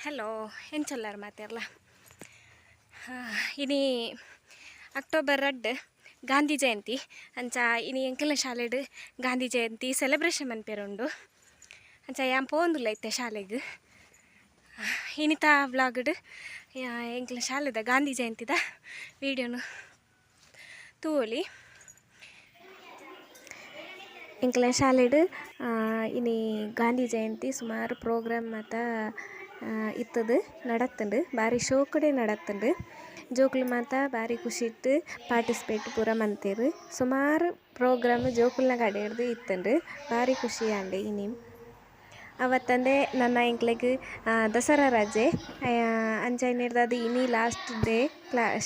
Hello, ಎಂಚೊಲ್ಲಾರ ಮಾತೆರ್ಲ? ಇನಿ ಅಕ್ಟೋಬರ್ 2 ಗಾಂಧಿ ಜಯಂತಿ. ಅಂಚ ಇನಿ ಎಂಕಲ್ನ ಶಾಲೆಡ್ ಗಾಂಧಿ ಜಯಂತಿ ಸೆಲೆಬ್ರೇಷನ್ ಮನ್ಪೆರುಂಡು. ಅಂಚ ಯಾನ್ ಪೋವೊಂದುಲ್ಲ ಇತ್ತೆ ಶಾಲೆಗ್. ಇನಿತ ವ್ಲಾಗ್ಡ್ ಎಂಕಲ್ನ ಶಾಲೆದ ಗಾಂಧಿ ಜಯಂತಿದ ವೀಡಿಯೋನು ತೂವೊಲಿ. ಎಂಕಲ್ನ ಶಾಲೆಡ್ ಇನಿ ಗಾಂಧಿ ಜಯಂತಿ ಸುಮಾರು ಪ್ರೋಗ್ರಾಮ್ ಮಾತ ಇತ್ತುದು ನಡತ್ಂಡ್. ಬಾರಿ ಶೋಕುಡೆ ನಡತ್ಂಡ್. ಜೋಕುಲು ಮಾತ ಬಾರಿ ಖುಷಿಟ್ ಪಾರ್ಟಿಸಿಪೇಟ್ ಪೂರ ಮಂತೆರ್. ಸುಮಾರು ಪ್ರೋಗ್ರಾಮ್ ಜೋಕುಲ್ನ ಕಡೆರ್ದ್ ಇತ್ತ್ಂಡ್. ಬಾರಿ ಖುಷಿ ಆಂಡ್ ಇನಿ. ಅವತ್ತಂದೆ ನನ ಎಂಕ್ಲೆಗ್ ದಸರಾ ರಜೆ. ಅಂಚ ಇನಿ ಲಾಸ್ಟ್ ಡೇ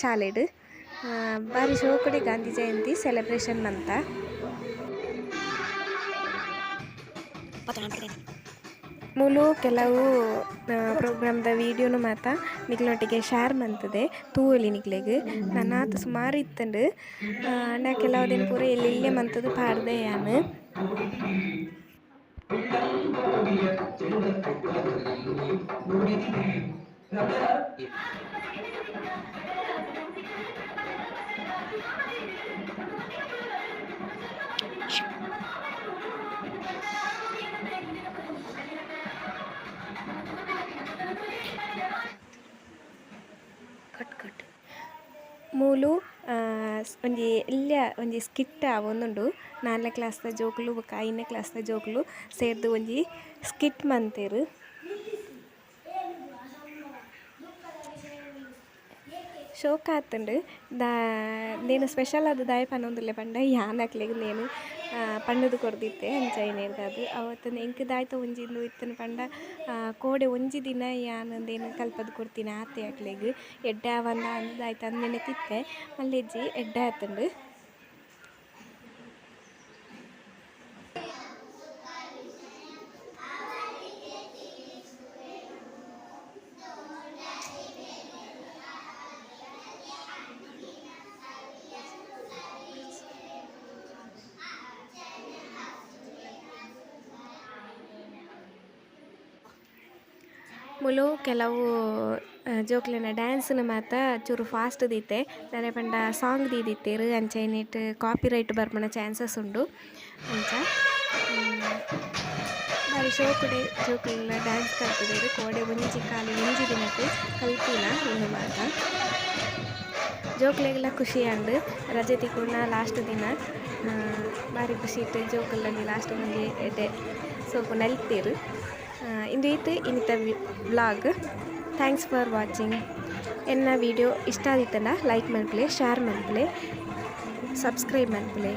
ಶಾಲೆಡ್. ಬಾರಿ ಶೋಕುಡೆ ಗಾಂಧಿ ಜಯಂತಿ ಸೆಲೆಬ್ರೇಷನ್ ಮಂತ. ಮೂಲು ಕೆಲವು ಪ್ರೋಗ್ರಾಮ್ದ ವೀಡಿಯೋನು ಮಾತ ನಿಕ್ಲೆನೊಟ್ಟಿಗೆ ಶೇರ್ ಮಂತುದೆ, ತೂವೊಲಿ ನಿಕ್ಲೆಗ್. ನನಾತ್ ಸುಮಾರು ಇತ್ತ್ಂಡ್. ಆಂಡ ಕೆಲವುದೆನ್ ಪೂರ ಎಲ್ಲೆಲ್ಲೆ ಮಂತುದು ಪಾಡ್ದೆ ಯಾನ್. Cut cut. ಮೂಲು ಒಂಜಿ ಎಲ್ಯ ಒಂಜಿ ಸ್ಕಿಟ್ ಆವೊಂದುಂಡು. ನಾಲ್ನೆ ಕ್ಲಾಸ್ ದ ಜೋಕುಲು ಬೊಕ ಐನೆ ಕ್ಲಾಸ್ ದ ಜೋಕುಲು ಸೇರ್ದ್ ಒಂಜಿ ಸ್ಕಿಟ್ ಮಂತೆರ್. ಶೋಕಾತುಂಡು. ನೇನು ಸ್ಪೆಷಲ್ ಆದ್ ದಾಯೆ ಪನೊಂದುಲ್ಲೆ ಪಂಡ ಯಾನ್ ಅಕ್ಲೆಗ್ ನೇನು ಪಂಡುದು ಕೊರ್ದಿತ್ತೆ. ಅಂಚ ಐನೆರ್ದಾದ್ ಅವತ್ತುಂದು ಎಂಕ್ ದಾಯ್ತ ಒಂಜಿ ಇಂದು ಇತ್ತುಂಡು ಪಂಡ ಕೋಡೆ ಒಂಜಿ ದಿನ ಯಾನ್ ಉಂದೆನ್ ಕಲ್ಪದ್ ಕೊರ್ತಿನ ಆತೆ ಅಕ್ಲೆಗ್ ಎಡ್ಡೆ ಆವಂದ ಅಂದ್ ದಾಯ್ತ ಅಂದ್ ನೆನೆತಿತ್ತೆ. ಮಲ್ಲೆಜ್ಜಿ, ಎಡ್ಡೆ ಆತುಂಡು. ಮೂಲು ಕೆಲವು ಜೋಕ್ಲೆನ ಡ್ಯಾನ್ಸ್‌ನ್ ಮಾತ ಚೂರು ಫಾಸ್ಟ್ ದೀತೆ. ದಾನೆ ಪಂಡ ಸಾಂಗ್ ದೀದಿತ್ತೆರ್. ಅಂಚ ಐನೆಟ್ ಕಾಪಿರೈಟ್ ಬರ್ಪುನ ಚಾನ್ಸಸ್ ಉಂಡು. ಅಂಚ ಬಾರಿ ಶೋಕುಡೆ ಜೋಕುಲ್ಲ ಡ್ಯಾನ್ಸ್ ಕಲ್ತುದೆರ್. ಕೋಡೆ ಒಂಜಿ ಖಾಲಿ ಒಂಜಿ ದಿನಟ್ ಕಲ್ತಿನ ಉಂದು ಮಾತ. ಜೋಕ್ಲೆಗ್ಲ ಖುಷಿ ಆಂಡ್. ರಜೆ ತಿಕ್ಕುನ ಲಾಸ್ಟ್ ದಿನ ಬಾರಿ ಖುಷಿಟ್ ಜೋಕುಲು ಲಾಸ್ಟ್ ಒಂಜಿ ಎಡ್ಡೆ ಸೋಕು ನಲ್ತೆರ್. ಇಂದು ಇತ್ತೆ ಇನಿತ ವ್ಲಾಗ್. Thanks for watching. ಎನ್ನ ವೀಡಿಯೋ ಇಷ್ಟ ಆದಿತ್ತಂಡ ಲೈಕ್ ಮನ್ಪುಲೆ, ಶೇರ್ ಮನ್ಪುಲೆ, ಸಬ್ಸ್ಕ್ರೈಬ್ ಮನ್ಪುಲೆ.